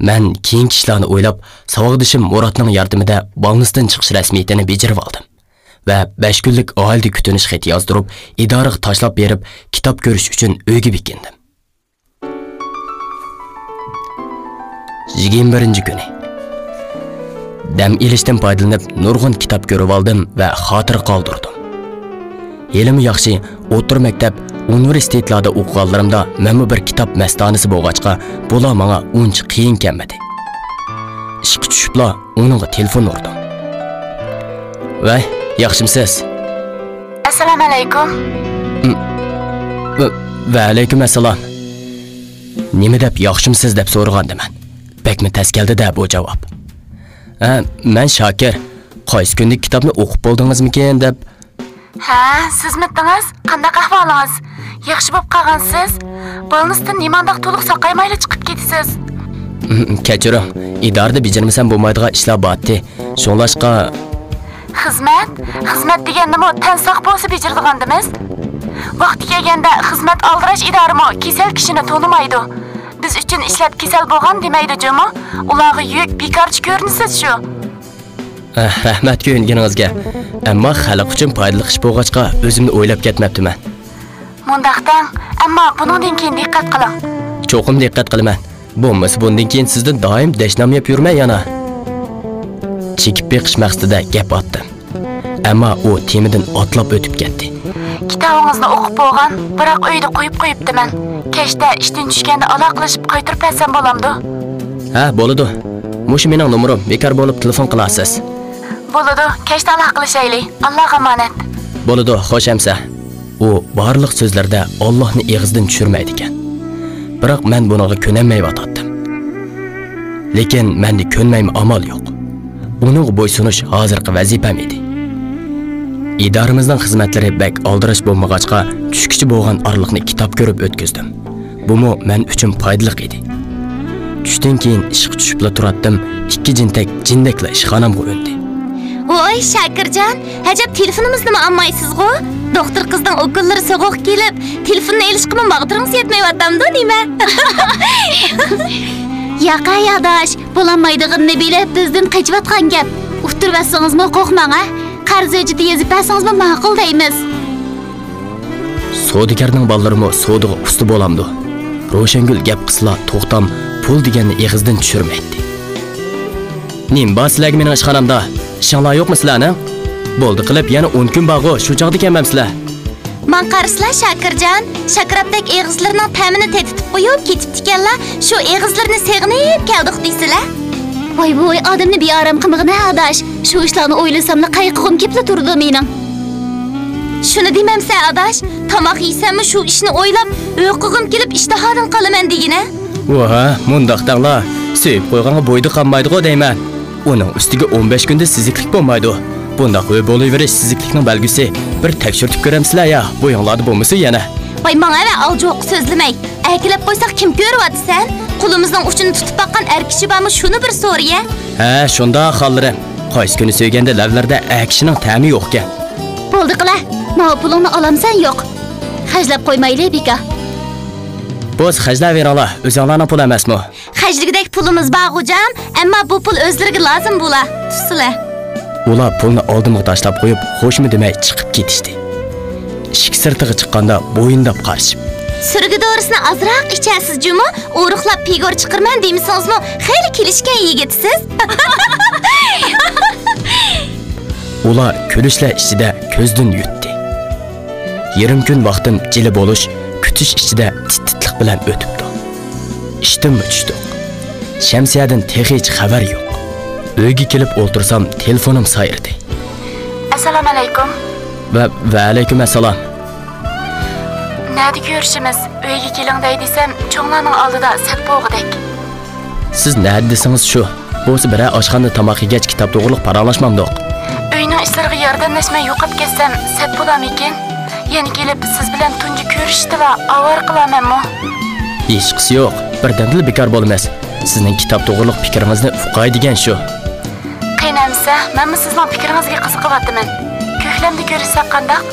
مەن كېيىنكى ئىشلارنى ئويلاپ، ساۋاقدىشىم مۇراتنىڭ ياردىمىدە بالنىستىن چىقىش رەسمىيىتىنى بېجىرىۋالدىم ۋە بەش كۈنلۈك ئائىلىدە كۈتۈنۈش خېتى يازدۇرۇپ، ئىدارىگە تاشلاپ بېرىپ، كىتاب كۆرۈش ئۈچۈن ئۆيگە بېكىندىم. يىگىرمە بىرىنچى كۈنى. دەم ئېلىشتىن پايدىلىنىپ، نۇرغۇن كىتاب كۆرۈۋالدىم ۋە خاتىرە قالدۇردۇم. ھېلىمۇ ياخشى، ئوتتۇرا مەكتەپ، ئۇنىۋېرسىتېتلاردا ئوقۇغانلىرىمدا مەنمۇ بىر كىتاب مەستانىسى بولغاچقا، بۇلار ماڭا ئۇنچە قىيىن كەلمىدى. ئىشقا چۈشۈپلا ئۇنىڭغا تېلېفون ئۇردۇم. ۋەي، ياخشىمسىز؟ ئەسسالامۇئەلەيكۇم. ۋە-، ۋەئەلەيكۇم ئەسسالام. نېمە دەپ ياخشىمسىز دەپ سورىغانىدىمەن. بەكمۇ تەس كەلدى-دە بۇ جاۋاب. ھە، مەن شاكىر. قايسى كۈندىكى كىتابنى ئوقۇپ بولدىڭىزمىكىن دەپ. ھە، سىزمىتىڭىز؟ قانداق ئەھۋالىڭىز؟ ياخشى بولۇپ قالغانسىز؟ بالنىستىن نېمانداق تولۇق ساقايمايلا چىقىپ كېتىسىز؟ كەچۈرۈڭ، ئىدارىدە بېجىرمىسەم بولمايدىغان ئىشلار بارتتى. شۇڭلاشقا. خىزمەت؟ خىزمەت دېگەندىمۇ تەن ساق بولسا بېجىرىدىغاندىمىز؟ ۋاقتى كەلگەندە خىزمەت ئالدىراش ئىدارىمۇ كېسەل كىشىنى تونۇمايدۇ. بىز ئۈچۈن ئىشلەپ كېسەل بولغان دېمەيدۇ جۇمۇ؟ ئۇلارغا يۈك، بىكارچى كۆرۈنىسىز شۇ. ئەھ، رەھمەت كۆيۈنگىنىڭىزگە. ئەمما خەلق ئۈچۈن پايدىلىق ئىش بولغاچقا، ئۆزۈمنى ئويلاپ كەتمەپتىمەن. مۇنداق دەڭ، ئەمما بۇنىڭدىن كېيىن دىققەت قىلىڭ. چوقۇم دىققەت قىلىمەن. بولمىسا بۇندىن كېيىن سىزدىن دائىم دەشنام يەپ يۈرمەن يەنە. چېكىپ بېقىش مەقسىتىدە گەپ ئاتتىم. ئەمما ئۇ تېمىدىن ئاتلاپ ئۆتۈپ كەتتى. كىتابىڭىزنى ئوقۇپ بولغان، بىراق ئۆيدە قويۇپ قويۇپتىمەن. كەچتە ئىشتىن چۈشكەندە ئالاقىلىشىپ قايتۇرۇپ بەرسەم بولامدۇ؟ ھە، بولىدۇ. مۇشۇ مېنىڭ نومۇرۇم، بىكار بولۇپ تېلېفون قىلارسىز. بولىدۇ، كەچتە ئالاقىلىشايلى. ئاللاغا ئامانەت. بولىدۇ، خوش ئەمىسە. ئۇ بارلىق سۆزلىرىدە ئاللاھنى ئېغىزدىن چۈشۈرمەيدىكەن. بىراق مەن بۇنىڭغا كۆنەلمەيۋاتاتتىم. لېكىن مەندە كۆنمەيمۇ ئامال يوق. ئۇنىڭغا بويسۇنۇش ھازىرقى ۋەزىپەم ئىدى. ئىدارىمىزنىڭ خىزمەتلىرى بەك ئالدىراش بولمىغاچقا، چۈشكىچە بولغان ئارىلىقنى كىتاب كۆرۈپ ئۆتكۈزدۈم. بۇمۇ مەن ئۈچۈن پايدىلىق ئىدى. چۈشتىن كېيىن ئىشقا چۈشۈپلا تۇراتتىم، ئىككى جىنتەك جىندەكلا ئىشخانامغا ئۈندى. ۋوي، شاكىرجان، ئەجەب تېلېفونىمىزنىمۇ ئالمايسىزغۇ؟ دوختۇر قىزنىڭ ئوكۇللىرى سوغۇق كېلىپ، تېلېفوننى ئېلىشقىمۇ ماغدۇرىڭىز يەتمەيۋاتامدۇ نېمە؟ ياق ھەي ئاداش، بولالمايدىغىنىنى بىلىپ بىزدىن قېچىۋاتقان گەپ. ئۇتتۇرۇۋەتسىڭىزمۇ قورقماڭ ھە. قەرز ھۆججىتى يېزىپ بەرسىڭىزمۇ ماقۇل دەيمىز. سودىگەرنىڭ بالىلىرىمۇ سودىغا ئۇستا بولامدۇ؟ روشەنگۈل گەپ قىلسىلا توختام پۇل دېگەننى ئېغىزدىن چۈشۈرمەيتتى. نېمە بار سىلەرگە مېنىڭ ئىشخانامدا؟ ئىشىڭلار يوقمۇ سىلەرنىڭ؟ بولدى قىلىپ يەنە ئون كۈن بارغۇ، شۇ چاغدا كەلمەمسىلەر؟ ماڭا قارىسىلا شاكىرجان، شاكىراپتەك ئېغىزلىرىنىڭ تەمىنى تېتىتىپ قويۇپ كېتىپتىكەنلا، شۇ ئېغىزلىرىنى سېغىنىپ كەلدۇق دېسىلە. ۋاي ۋوي، ئادەمنى بىئارام قىلمىغىن ھە ئاداش. شۇ ئىشلارنى ئويلىساملا قايىقىغۇم كېلىپلا تۇرىدۇ مېنىڭ. شۇنى دېمەمسە ئاداش، تاماق يېسەممۇ شۇ ئىشنى ئويلاپ ھۆققۇم كېلىپ ئىشتىھادىن قالىمەن دېگىنە. ۋاھا، مۇنداق دەڭلا، سۆيۈپ قويغانغا بويىدا قالمايدىغۇ دەيمەن. ئۇنىڭ ئۈستىگە ئون بەش كۈندە سېزىكلىك بولمايدۇ. بۇنداق ھۆ بولۇۋېرىش سېزىكلىكنىڭ بەلگىسى. بىر تەكشۈرتۈپ كۆرەمسىلەر يا، بويۇڭلاردا بولمىسۇن يەنە. ۋاي ماڭا ۋە ئالجوق سۆزلىمەي. ئەكېلىپ قويساق كىم كۆرۈۋاتىسەن؟ قولىمىزنىڭ ئۇچىنى تۇتۇپ باققان ئەر كىشى بارمۇ شۇنى بىر سورىيە. ھە، شۇنداق خانلىرىم. قايسى كۈنى سۆيگەندە لەۋلەردە ئەر كىشىنىڭ تەمى يوقكەن. بولدى قىلە، ماۋۇ پۇلۇڭنى ئالامسەن يوق؟ خەجلەپ قويمايلى بىكا. بولسا خەجلەۋېرىڭلار، ئۆزۈڭلارنىڭ پۇلى ئەمەسمۇ؟ خەجلىگۈدەك پۇلىمىز بار غوجام، ئەمما بۇ پۇل ئۆزلىرىگە لازىم بولا. تۇتسىلە. ئۇلار پۇلنى ئالدىمغا تاشلاپ قويۇپ، خوشمۇ دېمەي چىقىپ كېتىشتى. ئىشىك سىرتىغا چىققاندا بويۇنداپ قارىشىپ. سۈرگە دورىسىنى ئازراق ئىچەرسىز جۇمۇ، ئورۇقلاپ پىگور چىقىرىمەن دېمىسىڭىزمۇ، خېلى كېلىشكەن يىگىتسىز. ئۇلار كۈلۈشلەر ئىچىدە كۆزدىن يۈتتى. يېرىم كۈن ۋاقتىم جىلە بولۇش، كۈتۈش ئىچىدە تىت-تىتلىق بىلەن ئۆتۈپتۇ. ئىشتىنمۇ چۈشتۇق. شەمسىيەدىن تېخىچە خەۋەر يوق. ئۆيگە كېلىپ ئولتۇرسام، تېلېفونۇم سايرىدى. ئەسسالامۇئەلەيكۇم. ۋە، ۋەئەلەيكۇم ئەسسالام. نەدە كۆرۈشىمىز؟ ئۆيگە كېلىڭ دەي دېسەم، چوڭلارنىڭ ئالدىدا سەت بولغۇدەك. سىز نەدە دېسىڭىز شۇ. بولسا بىرەر ئاشخانىدا تاماق يېگەچ كىتاب توغرۇلۇق پاراڭلاشمامدۇق؟ ئۆينىڭ ئىشلىرىغا ياردەملەشمەي يوقاپ كەتسەم سەت بولارمىكىن؟ يەنە كېلىپ سىز بىلەن تۇنجى كۆرۈشۈشتىلا ئاۋارە قىلارمەنمۇ؟ ھېچقىسى يوق، بىردەمدىلا بىكار بولىمىز. سىزنىڭ كىتاب توغرۇلۇق پىكرىڭىزنى ئۇقاي دېگەن شۇ. قېنى ئەمىسە، مەنمۇ سىزنىڭ پىكرىڭىزگە قىزىقىۋاتىمەن. كۆكلەمدە كۆرۈشسەك قانداق؟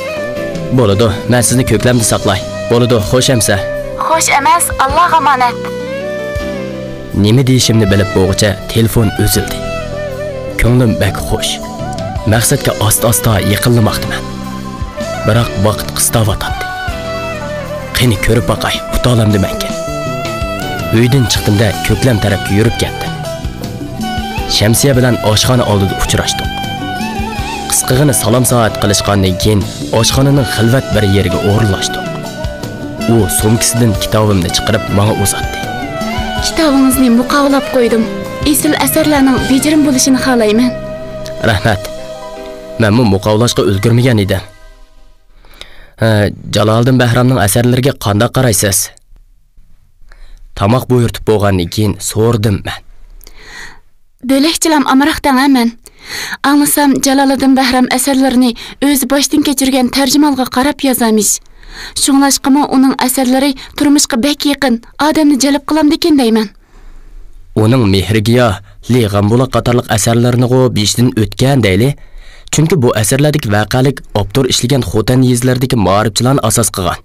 بولىدۇ، مەن سىزنى كۆكلەمدە ساقلاي. بولىدۇ، خوش ئەمىسە. خوش ئەمەس، ئاللاغا ئامانەت. نېمە دېيىشىمنى بىلىپ بولغۇچە تېلېفون ئۈزۈلدى. كۆڭلۈم بەك خوش. مەقسەتكە ئاستا-ئاستا يېقىنلىماقتىمەن. بىراق ۋاقىت قىستاۋاتاتتى. قېنى كۆرۈپ باقاي، ئۇتالامدىمەنكىن؟ ئۆيدىن چىقتىم-دە، كۆكلەم تەرەپكە يۈرۈپ كەتتىم. شەمسىيە بىلەن ئاشخانا ئالدىدا ئۇچراشتۇق. قىسقىغىنە سالام-سائەت قىلىشقاندىن كېيىن، ئاشخانىنىڭ خىلۋەت بىر يېرىگە ئورۇنلاشتۇق. ئۇ سومكىسىدىن كىتابىمنى چىقىرىپ ماڭا ئۇزاتتى. كىتابىڭىزنى مۇقاۋىلاپ قويدۇم. ئېسىل ئەسەرلەرنىڭ بېجىرىم بولۇشىنى خالايمەن. رەھمەت. مەنمۇ مۇقاۋىلاشقا ئۈلگۈرمىگەن ئىدىم. ھە، جالالىدىن بەھرامنىڭ ئەسەرلىرىگە قانداق قارايسىز؟ تاماق بۇيرۇتۇپ بولغاندىن كېيىن سورىدىم مەن. بۆلەكچىلەم ئامراق دەڭە مەن. ئاڭلىسام، جالالىدىن بەھرام ئەسەرلىرىنى ئۆزى باشتىن كەچۈرگەن تەرجىمھالغا قاراپ يازارمىش. شۇڭلاشقىمۇ ئۇنىڭ ئەسەرلىرى تۇرمۇشقا بەك يېقىن، ئادەمنى جەلپ قىلامدىكىن دەيمەن. ئۇنىڭ مېھرىگىياھ، لېغەمبۇلاق قاتارلىق ئەسەرلىرىنىغۇ بېشىدىن ئۆتكەن دەيلى. چۈنكى بۇ ئەسەرلەردىكى ۋەقەلىك ئاپتور ئىشلىگەن خوتەن يېزىلىرىدىكى مائارىپچىلارنى ئاساس قىلغان.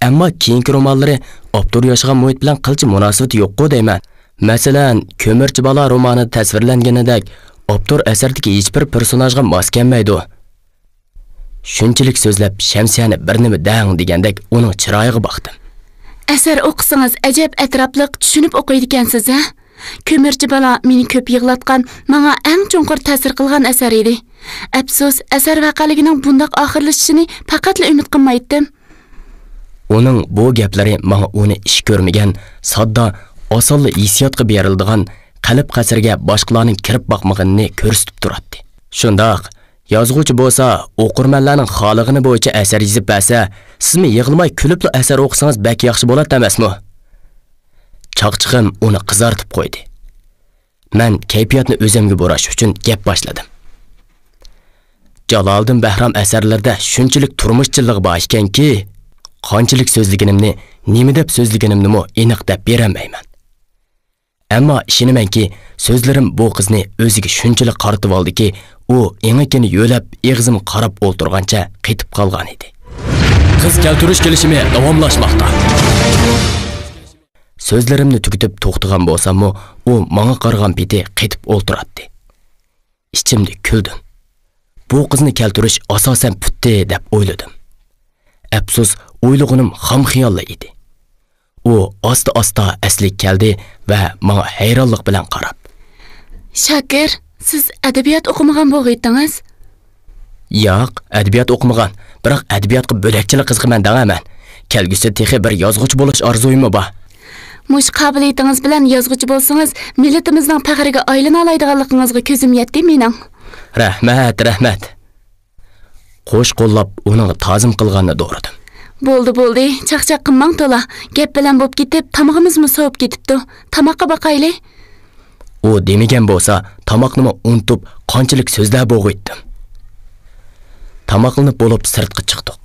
ئەمما كېيىنكى رومانلىرى ئاپتور ياشىغان مۇھىت بىلەن قىلچە مۇناسىۋىتى يوققۇ دەيمەن. مەسىلەن، كۆمۈرچى بالا رومانىدا تەسۋىرلەنگىنىدەك، ئاپتور ئەسەردىكى ھېچبىر پېرسوناژغا ماس كەلمەيدۇ. شۇنچىلىك سۆزلەپ، شەمسىيەنى بىر نېمە دەڭ دېگەندەك ئۇنىڭ چىرايىغا باقتىم. ئەسەر ئوقۇسىڭىز ئەجەب ئەتراپلىق چۈشىنىپ ئوقۇيدىكەنسىز، ھە؟ كۆمۈرچى بالا مېنى كۆپ يىغلاتقان، ماڭا ئەڭ چوڭقۇر تەسىر قىلغان ئەسەر ئىدى. ئەپسۇس، ئەسەر ۋەقەلىكىنىڭ بۇنداق ئاخىرلىشىشىنى پەقەتلا ئۈمىد قىلمايتتىم. ئۇنىڭ بۇ گەپلىرى ماڭا ئۇنى ئىش كۆرمىگەن، ساددا، ئاسانلا ھېسسىياتقا بېرىلىدىغان، قەلب قەسرىگە باشقىلارنىڭ كىرىپ باقمىغىنىنى كۆرسىتىپ تۇراتتى. شۇنداق، يازغۇچى بولسا ئوقۇرمەنلەرنىڭ خالىغىنى بويىچە ئەسەر يېزىپ بەرسە، سىزمۇ يىغلىماي كۈلۈپلا ئەسەر ئوقۇسىڭىز بەك ياخشى بولاتتى ئەمەسمۇ؟ چاقچىقىم ئۇنى قىزارتىپ قويدى. مەن كەيپىياتنى ئۆزۈمگە بۇراش ئۈچۈن گەپ باشلىدىم. جالالىدىن بەھرام ئەسەرلىرىدە شۇنچىلىك تۇرمۇشچىللىقى بار ئىكەنكى، قانچىلىك سۆزلىگىنىمنى، نېمە دەپ سۆزلىگىنىمنىمۇ ئېنىق دەپ بېرەلمەيمەن. ئەمما ئىشىنىمەنكى، سۆزلىرىم بۇ قىزنى ئۆزىگە شۇنچىلىك قارىتىۋالدىكى، ئۇ ئېڭىكىنى يۆلەپ، ئېغىزىمغا قاراپ ئولتۇرغانچە قېتىپ قالغانىدى. قىز كەلتۈرۈش كېلىشىمى داۋاملاشماقتا. سۆزلىرىمنى تۈگىتىپ توختىغان بولساممۇ، ئۇ ماڭا قارىغان پېتى قېتىپ ئولتۇراتتى. ئىچىمدە كۈلدۈم. بۇ قىزنى كەلتۈرۈش ئاساسەن پۈتتى دەپ ئويلىدىم. ئەپسۇس، ئويلىغىنىم خام خىياللا ئىدى. ئۇ ئاستا-ئاستا ئەسلىگە كەلدى ۋە ماڭا ھەيرانلىق بىلەن قاراپ. شاكىر، سىز ئەدەبىيات ئوقۇمىغان بولغىيتىڭىز؟ ياق، ئەدەبىيات ئوقۇمىغان. بىراق ئەدەبىياتقا بۆلەكچىلا قىزىقىمەن دەڭە مەن. كەلگۈسىدە تېخى بىر يازغۇچى بولۇش ئارزۇيممۇ بار. مۇشۇ قابىلىيىتىڭىز بىلەن يازغۇچى بولسىڭىز، مىللىتىمىزنىڭ پەخرىگە ئايلىنالايدىغانلىقىڭىزغا كۆزۈم يەتتى مېنىڭ. رەھمەت، رەھمەت. قوش قوللاپ ئۇنىڭغا تازىم قىلغاننى دورىدىم. بولدى، بولدى، چاقچاق قىلماڭ تولا. گەپ بىلەن بوپ كېتىپ، تامىقىمىزمۇ سوۋۇپ كېتىپتۇ. تاماققا باقايلى. ئۇ دېمىگەن بولسا، تاماقنىمۇ ئۇنتۇپ، قانچىلىك سۆزلەپ بوغۇيتتىم. تاماقلىنىپ بولۇپ سىرتقا چىقتۇق.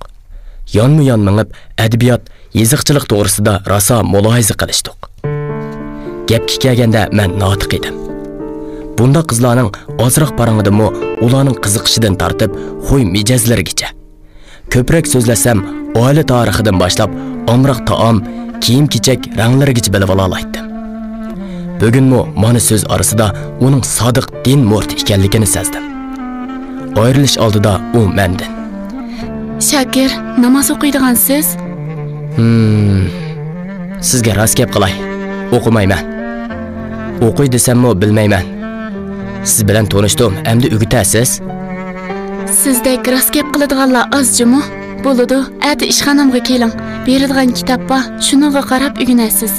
يانمۇ يان مېڭىپ، ئەدەبىيات، يېزىقچىلىق توغرىسىدا راسا مۇلاھىزە قىلىشتۇق. گەپكە كەلگەندە، مەن ناتىق ئىدىم. بۇنداق قىزلارنىڭ ئازراق پاراڭىدىمۇ ئۇلارنىڭ قىزىقىشىدىن تارتىپ، خۇي مىجەزلىرىگىچە. كۆپرەك سۆزلەسەم، ئائىلە تارىخىدىن باشلاپ، ئامراق تائام، كىيىم-كېچەك رەڭلىرىگىچە بىلىۋالالايتتىم. بۈگۈنمۇ مانا سۆز ئارىسىدا ئۇنىڭ سادىق دىن مۇرىتى ئىكەنلىكىنى سەزدىم. ئايرىلىش ئالدىدا ئۇ مەندىن. شاكىر، ناماز ئوقۇيدىغانسىز؟ ھىم، سىزگە راست گەپ قىلاي، ئوقۇمايمەن. ئوقۇي دېسەممۇ بىلمەيمەن. سىز بىلەن تونۇشتۇم، ئەمدى ئۆگىتەسىز. سىزدەك راست گەپ قىلىدىغانلار ئاز جۇمۇ. بولىدۇ، ئەتە ئىشخانامغا كېلىڭ. بېرىدىغان كىتاب بار، شۇنىڭغا قاراپ ئۆگىنەرسىز.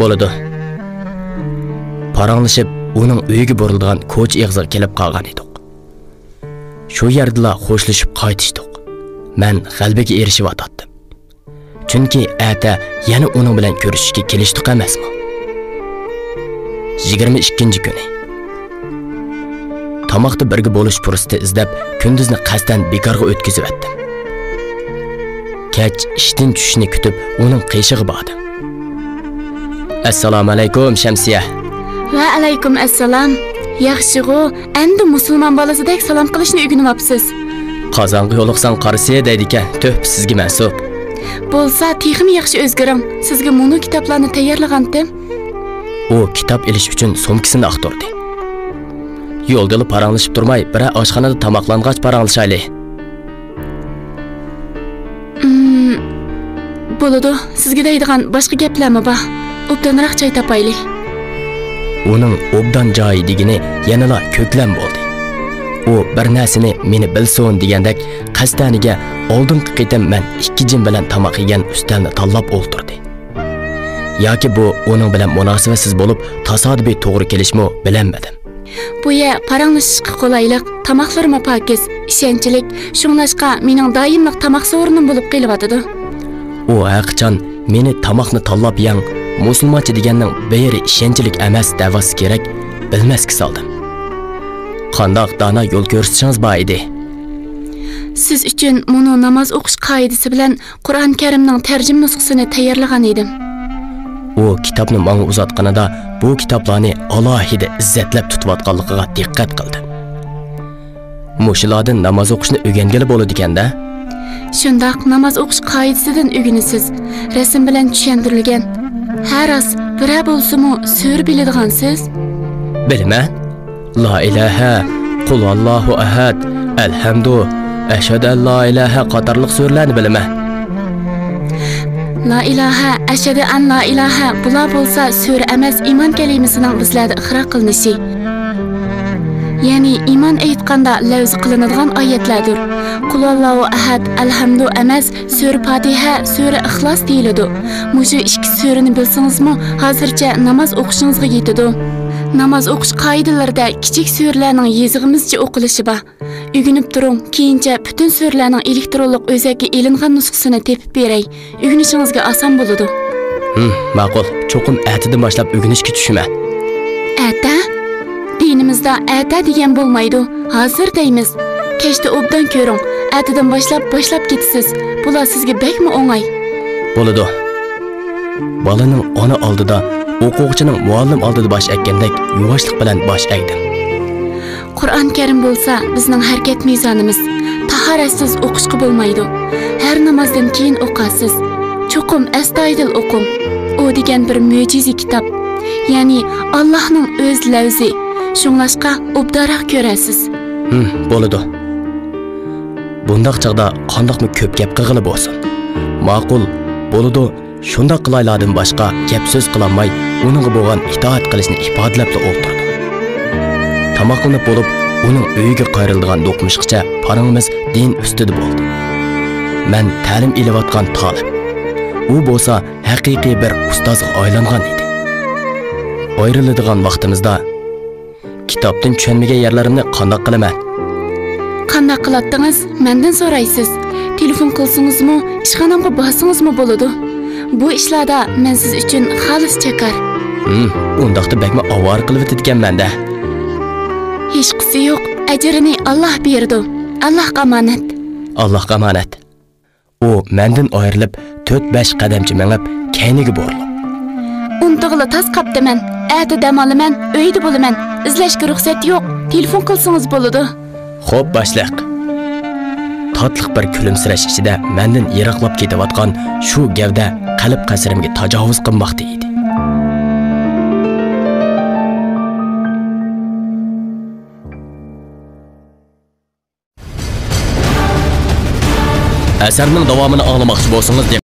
بولىدۇ. پاراڭلىشىپ، ئۇنىڭ ئۆيىگە بۇرۇلىدىغان كوچا ئېغىزىغا كېلىپ قالغان ئىدۇق. شۇ يەردىلا خوشلىشىپ قايتىشتۇق. مەن غەلىبىگە ئېرىشىۋاتاتتىم. چۈنكى ئەتە يەنە ئۇنىڭ بىلەن كۆرۈشۈشكە كېلىشتۇق ئەمەسمۇ؟ يىگىرمە ئىككىنچى كۈنى. تاماقتا بىرگە بولۇش پۇرسىتى ئىزدەپ، كۈندۈزنى قەستەن بىكارغا ئۆتكۈزۈۋەتتىم. كەچ ئىشتىن چۈشۈشنى كۈتۈپ، ئۇنىڭ قېشىغا باردىم. ئەسسالامۇئەلەيكۇم، شەمسىيە. ۋەئەلەيكۇم ئەسسالام. ياخشىغۇ، ئەمدى مۇسۇلمان بالىسىدەك سالام قىلىشنى ئۆگىنىۋاپسىز. قازانغا يولۇقساڭ قارىسى دەيدىكەن، تۆھپە سىزگە مەنسۇپ. بولسا تېخىمۇ ياخشى ئۆزگىرىڭ، سىزگە مۇنۇ كىتابلارنى تەييارلىغانتىم. ئۇ كىتاب ئېلىش ئۈچۈن سومكىسىنى ئاختۇردى. يولدىلا پاراڭلىشىپ تۇرماي، بىرەر ئاشخانىدا تاماقلانغاچ پاراڭلىشايلى. ئىم، بولىدۇ، سىزگە دەيدىغان باشقا گەپلەرمۇ بار. ئوبدانراق جاي تاپايلى. ئۇنىڭ ئوبدان جايى دېگىنى يەنىلا كۆكلەم بولدى. ئۇ بىر نەرسىنى مېنى بىلسۇن دېگەندەك قەستەنىگە ئالدىنقى قېتىم مەن ئىككى جىم بىلەن تاماق يېگەن ئۈستەلنى تاللاپ ئولتۇردى. ياكى بۇ ئۇنىڭ بىلەن مۇناسىۋەتسىز بولۇپ، تاسادىپىي توغرا كېلىشمۇ بىلەلمىدىم. بۇ يەر پاراڭلىشىشقا قولايلىق، تاماقلىرىمۇ پاكىز، ئىشەنچلىك، شۇڭلاشقا مېنىڭ دائىملىق تاماق سورۇنۇم بولۇپ قېلىۋاتىدۇ. ئۇ ھەرقاچان مېنى تاماقنى تاللاپ يەڭ، مۇسۇلمانچە دېگەننىڭ بىرى ئىشەنچلىك ئەمەس دەۋاتسا كېرەك، بىلمەسكە سالدىم. قانداق دانا يول كۆرسىتىشىڭىز بار ئىدى؟ سىز ئۈچۈن مۇنۇ ناماز ئوقۇش قائىدىسى بىلەن قۇرئان كەرىمنىڭ تەرجىمە نۇسخىسىنى تەييارلىغان ئىدىم. ئۇ كىتابنى ماڭا ئۇزاتقىنىدا بۇ كىتابلارنى ئالاھىدە ئىززەتلەپ تۇتۇۋاتقانلىقىغا دىققەت قىلدىم. مۇشۇلاردىن ناماز ئوقۇشنى ئۆگەنگىلى بولىدىكەن-دە؟ شۇنداق، ناماز ئوقۇش قائىدىسىدىن ئۆگىنىسىز. رەسىم بىلەن چۈشەندۈرۈلگەن. ھە راست، بىرەر بولسىمۇ سۈرە بىلىدىغانسىز؟ بىلىمەن. لا ئىلاھە، قۇلھۇۋاللاھۇ ئەھەد، ئەلھەمدۇ، ئەشھەدۇ ئەللا ئىلاھە قاتارلىق سۈرىلەرنى بىلىمەن. لا ئىلاھە، ئەشھەدۇ ئەن لا ئىلاھە، بۇلار بولسا سۈرە ئەمەس، ئىمان كەلىمىسىنىڭ بىزلەردە ئىقرار قىلىنىشى. يەنى ئىمان ئېيتقاندا لەۋز قىلىنىدىغان ئايەتلەردۇر. قۇلھۇۋاللاھۇ ئەھەد، ئەلھەمدۇ ئەمەس، سۈرە پاتىھە، سۈرە ئىخلاس دېيىلىدۇ. مۇشۇ ئىككى سۈرىنى بىلسىڭىزمۇ، ھازىرچە ناماز ئوقۇشىڭىزغا يېتىدۇ. ناماز ئوقۇش قائىدىلىرىدە كىچىك سۈرىلەرنىڭ يېزىقىمىزچە ئوقۇلۇشى بار. ئۆگىنىپ تۇرۇڭ، كېيىنچە پۈتۈن سۈرىلەرنىڭ ئېلېكترونلۇق ئۆزەككە ئېلىنغان نۇسخىسىنى تېپىپ بېرەي. ئۆگىنىشىڭىزگە ئاسان بولىدۇ. ھىم، ماقۇل. چوقۇم ئەتىدىن باشلاپ ئۆگىنىشكە چۈشىمەن. ئەتە؟ دىنىمىزدا ئەتە دېگەن بولمايدۇ. ھازىر دەيمىز. كەچتە ئوبدان كۆرۈڭ. ئەتىدىن باشلاپ، باشلاپ كېتىسىز. بۇلار سىزگە بەكمۇ ئوڭاي. بولىدۇ. بالىنىڭ ئانا ئالدىدا، ئوقۇغۇچىنىڭ مۇئەللىم ئالدىدا باش ئەگكەندەك يۇۋاشلىق بىلەن باش ئەگدىم. قۇرئان كەرىم بولسا بىزنىڭ ھەرىكەت مىزانىمىز. تاھارەتسىز ئوقۇشقا بولمايدۇ. ھەر نامازدىن كېيىن ئوقارسىز. چوقۇم ئەستايىدىل ئوقۇڭ. ئۇ دېگەن بىر مۆجىزە كىتاب. يەنى ئاللاھنىڭ ئۆز لەۋزى. شۇڭلاشقا ئوبدانراق كۆرەرسىز. ھىم، بولىدۇ. بۇنداق چاغدا قانداقمۇ كۆپ گەپ قىلغىلى بولسۇن؟ ماقۇل، بولىدۇ. شۇنداق قىلايلادىن باشقا گەپ سۆز قىلالماي، ئۇنىڭغا بولغان ئىتائەت قىلىشنى ئىپادىلەپلا ئولتۇردۇم. تاماقلىنىپ بولۇپ، ئۇنىڭ ئۆيىگە قايرىلىدىغان دوقمۇشقىچە پارىڭىمىز دىن ئۈستىدە بولدى. مەن تەلىم ئېلىۋاتقان تالىپ. ئۇ بولسا ھەقىقىي بىر ئۇستازغا ئايلانغان ئىدى. ئايرىلىدىغان ۋاقتىمىزدا، كىتابتىن چۈشەنمىگەن يەرلىرىمنى قانداق قىلىمەن؟ قانداق قىلاتتىڭىز؟ مەندىن سورايسىز. تېلېفون قىلسىڭىزمۇ، ئىشخانامغا بارسىڭىزمۇ بولىدۇ. بۇ ئىشلاردا مەن سىز ئۈچۈن خالىس چاكار. ھىم، ئۇنداقتا بەكمۇ ئاۋارە قىلىۋېتىدىكەنمەن-دە. ھېچقىسى يوق، ئەجرىنى ئاللاھ بېرىدۇ. ئاللاھقا ئامانەت. ئاللاھقا ئامانەت. ئۇ مەندىن ئايرىلىپ، تۆت-بەش قەدەمچە مېڭىپ، كەينىگە بۇرۇلۇپ. ئۇنتۇغىلى تاس قاپتىمەن. ئەتە دەم ئالىمەن، ئۆيدە بولىمەن. ئىزلەشكە رۇخسەت يوق. تېلېفون قىلسىڭىز بولىدۇ. خوپ، باشلىق. تاتلىق بىر كۈلۈمسىرەش ئىچىدە مەندىن يىراقلاپ كېتىۋاتقان شۇ گەۋدە قەلب قەسرىمگە تاجاۋۇز قىلماقتا ئىدى. ئەسەرنىڭ داۋامىنى ئاڭلىماقچى بولسىڭىز،